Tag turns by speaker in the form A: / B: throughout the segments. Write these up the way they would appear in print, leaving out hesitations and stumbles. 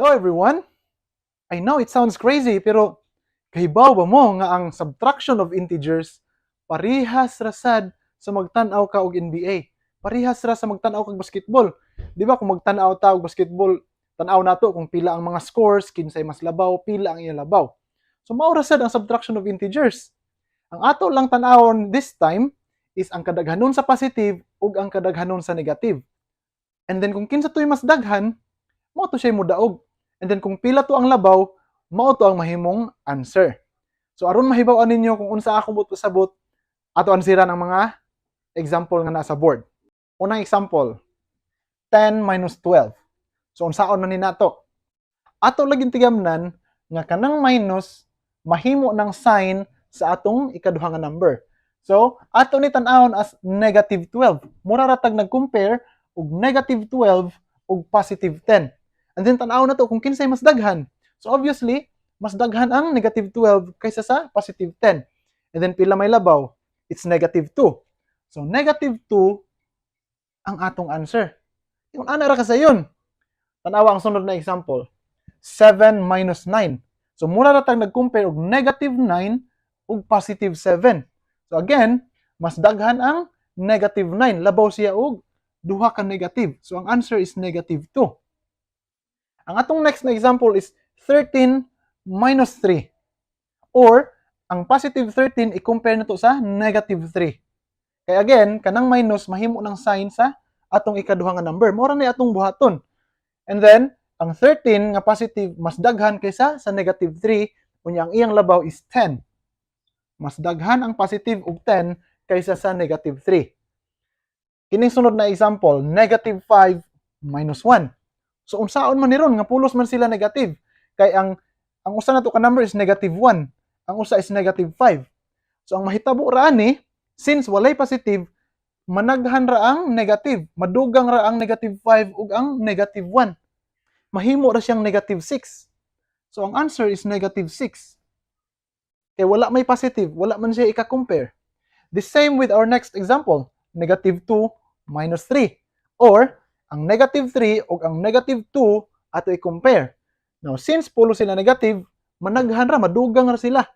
A: Hello, everyone! I know it sounds crazy, pero kahibaw ba mo nga ang subtraction of integers parihas ra sad sa magtan-aw ka og NBA? Parihas ra sa magtan-aw kag basketball. Di ba kung magtan-aw ta og basketball, tan-aw nato kung pila ang mga scores, kinsay mas labaw, pila ang iyang labaw. So mao ra sad ang subtraction of integers. Ang ato lang tan-awon this time is ang kadaghanon sa positive ug ang kadaghanon sa negative. And then kung kinsa to'y mas daghan, mao to siya modaog. And then kung pila to ang labaw, mao to ang mahimong answer. So aron mahibaw-an ninyo kung unsa akong buot pasabot, ato answeran ang mga example nga nasa board. Unang example, 10 minus 12. So unsaon man ni nato? Ato laging tigamnan nga kanang minus mahimo ng sign sa atong ikaduha nga number. So ato ni tan-awon as negative 12. Mura ra tag nag-compare og negative 12 ug positive 10. And then tan-aw na to kung kinsay mas daghan. So obviously, mas daghan ang negative 12 kaysa sa positive 10. And then pila may labaw? It's negative 2. So negative 2 ang atong answer. Kung ana ra kasayon. Tanawa ang sunod na example. 7 minus 9. So mura ra tag nag-compare og negative 9 ug positive 7. So again, mas daghan ang negative 9. Labaw siya og duha ka negative. So ang answer is negative 2. Ang atong next na example is 13 minus 3. Or, ang positive 13, i-compare na to sa negative 3. Kaya again, kanang minus, mahimo ng sign sa atong ikaduha nga number. Mao ra ni atong buhaton. And then, ang 13 nga positive, mas daghan kaysa sa negative 3, unya ang iyang labaw is 10. Mas daghan ang positive og 10 kaysa sa negative 3. Kining sunod na example, negative 5 minus 1. So unsaon man ni ron nga pulos man sila negative? Kay ang usa nato ka number is negative 1, ang usa is negative 5. So ang mahitabo ra ani, since walay positive, managhan ra ang negative. Madugang ra ang negative 5 ug ang negative 1. Mahimo ra siyang negative 6. So ang answer is negative 6. Kay wala may positive, wala man siya ika-compare. The same with our next example, negative 2 minus 3. Or, ang negative 3 ug ang negative 2 ato i-compare. Now, since pulos sila negative, managhan ra, madugang ra sila.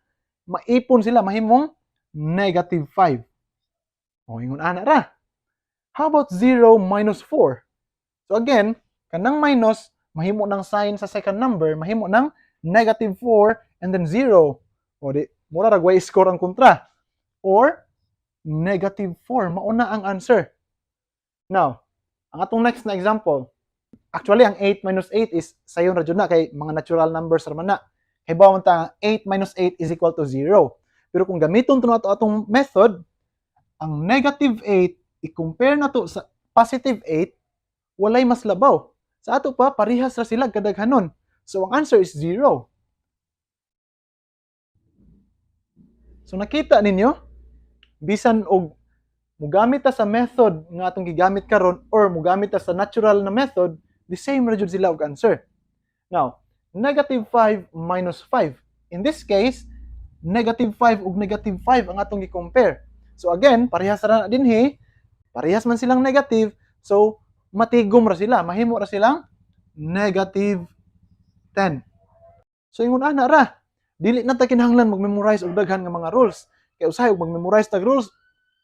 A: Maipon sila, mahimong negative 5. O, ingon ana ra. How about 0 minus 4? So again, kanang minus, mahimo ng sign sa second number, mahimo ng negative 4 and then 0. O di, mura ra way score ang kontra. Or, negative 4. Mauna ang answer. Now, ang atong next na example, actually, ang 8 minus 8 is sayon ra jud na kay mga natural numbers ra man na. Kay man ta 8 minus 8 is equal to 0. Pero kung gamiton to nato atong method, ang negative 8 i-compare na to sa positive 8, walay mas labaw. Sa ato pa, parihas ra sila kadaghanon. So ang answer is 0. So nakita ninyo, bisan og mugamit ta sa method nga atong gigamit karon or mugamit ta sa natural na method, the same ra jud sila og answer. Now, negative 5 minus 5. In this case, negative 5 ug negative 5 ang atong gi-compare. So again, parehas ra na dinhi, parehas man silang negative, so matigom ra sila, mahimo ra silang negative 10. So ingon ana ra, dili na ta kinahanglan mag-memorize og daghan nga mga rules. Kay usahay og mag-memorize tag rules,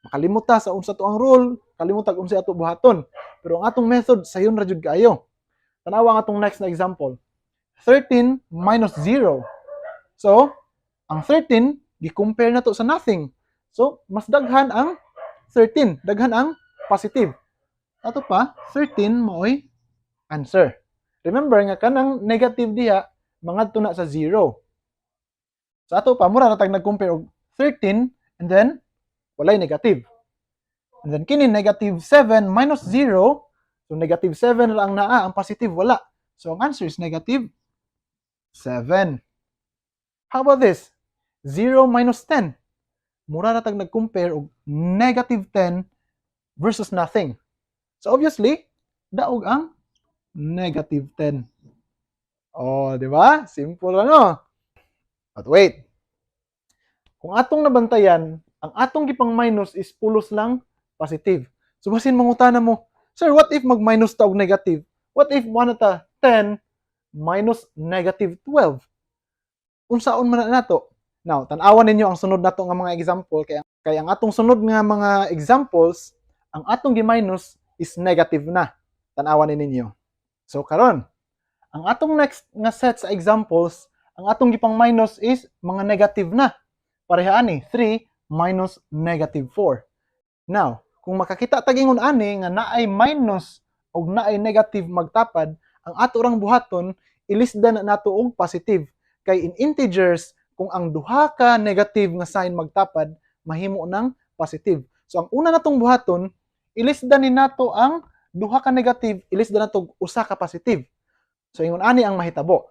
A: makalimot ta sa unsa to ang rule, kalimot ta unsa ato buhaton. Pero ang atong method sayon ra jud kaayo. Tanawa ang atong next na example. 13 minus 0. So, ang 13 gi-compare na to sa nothing. So, mas daghan ang 13, daghan ang positive. Ato pa, 13 maoy answer. Remember nga kanang negative diha mangadto na sa 0. So ato pa mura na tag nag-compare og 13 and then walay negative. And then kini negative 7 minus 0, so negative 7 lang naa, ang positive wala. So ang answer is negative 7. How about this? 0 minus 10. Mura na tag nag-compare og negative 10 versus nothing. So obviously, daog ang negative 10. Oh, di ba? Simple, ano? But wait. Kung atong nabantayan, ang atong gipang minus is pulos lang positive. So basin mangutana mo, "Sir, what if mag-minus ta og negative? What if mo ta 10 minus negative 12. Unsaon man na nato? Now, tan-awan ninyo ang sunod nato nga mga example kay ang atong sunod nga mga examples, ang atong gi-minus is negative na. Tan-awan ni ninyo. So karon, ang atong next nga set sa examples, ang atong gipang minus is mga negative na. Pareha ani, 3 minus negative 4. Now, kung makakita tag ingon ani nga naay minus og naay negative magtapad, ang ato rang buhaton, ilisda na nato og positive. Kay in integers, kung ang duha ka negative nga sign magtapad, mahimo ng positive. So ang una natong buhaton, ilisda ni nato ang duha ka negative, ilisda nato og usa ka positive. So ingon ani ang mahitabo.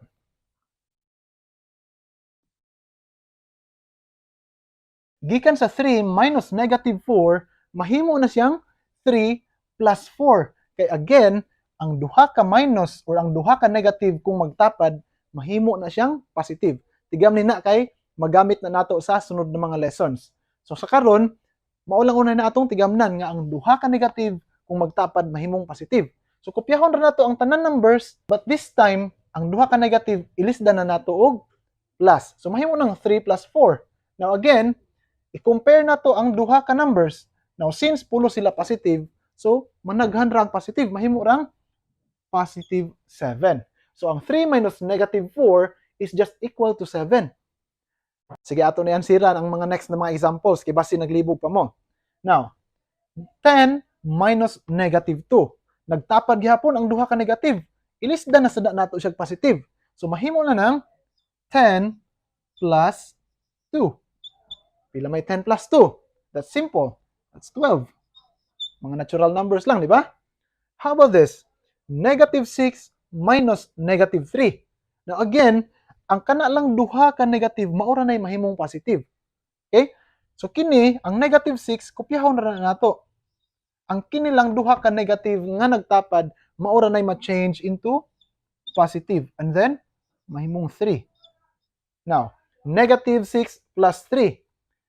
A: Gikan sa 3 minus negative 4, mahimo na siyang 3 plus 4. Kay again, ang duha ka minus or ang duha ka negative kung magtapad, mahimo na siyang positive. Tigam ni na kay magamit na nato sa sunod na mga lessons. So sa karon, mao lang una na atong tigamnan nga ang duha ka negative kung magtapad, mahimong positive. So kopyahon ra nato ang tanan numbers, but this time ang duha ka negative, ilisda na nato og plus. So mahimo nang 3 plus 4. Now again, i-compare nato ang duha ka numbers. Now since pulo sila positive, so managhan ra ang positive, mahimo rang positive 7. So ang 3 minus negative 4 is just equal to 7. Sige, ato na yan siran ang mga next na mga examples kay basi naglibog pa mo. Now, 10 minus negative 2. Nagtapad gihapon ang duha ka negative. Ilisda na sada nato siya positive. So mahimo na nang 10 plus 2. Pila may 10 plus 2? That's simple. That's 12. Mga natural numbers lang, di ba? How about this? Negative 6 minus negative 3. Now again, ang kana lang duha ka negative, mao ra nay mahimong positive. Okay? So kini, ang negative 6, kopyahon na ra nato. Ang kini lang duha ka negative nga nagtapad, mao ra nay ma-change into positive. And then, mahimong 3. Now, negative 6 plus 3.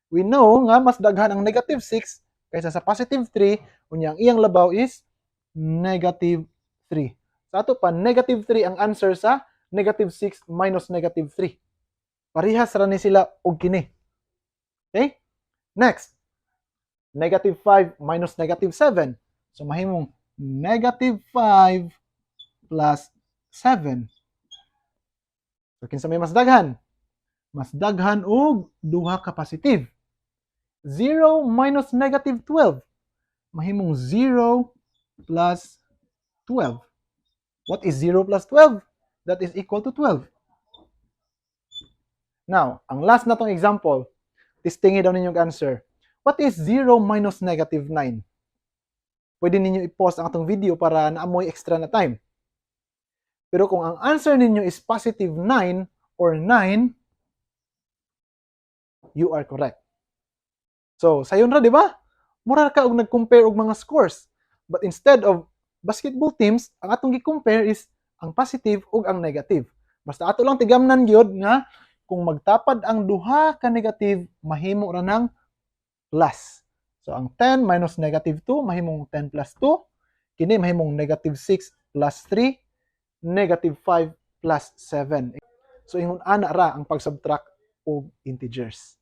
A: We know nga mas daghan ang negative 6 kaysa sa positive 3, unya ang iyang labaw is negative 3. Sa ato pa, negative 3 ang answer sa negative 6 minus negative 3. Parihas ra ni sila og kini. Okay? Next, negative 5 minus negative 7. So mahimong negative 5 plus 7. So kinsa may mas daghan? Mas daghan og duha ka positive. 0 minus negative 12. Mahimong 0 plus 12. What is 0 plus 12? That is equal to 12. Now, ang last na tong example, testingi daw ninyong answer. What is 0 minus negative 9? Pwede ninyo i-pause ang atong video para naamoy extra na time. Pero kung ang answer ninyo is positive 9 or 9, you are correct. So, sayon ra, di ba? Mura ka og nag-compare og mga scores. But instead of basketball teams, ang atong gi-compare is ang positive ug ang negative. Basta ato lang tigamnan gyud nga kung magtapad ang duha ka negative, mahimo ra ng plus. So ang 10 minus negative 2, mahimong 10 plus 2. Kini mahimong negative 6 plus 3, negative 5 plus 7. So ingon ana ra ang pag-subtract og integers.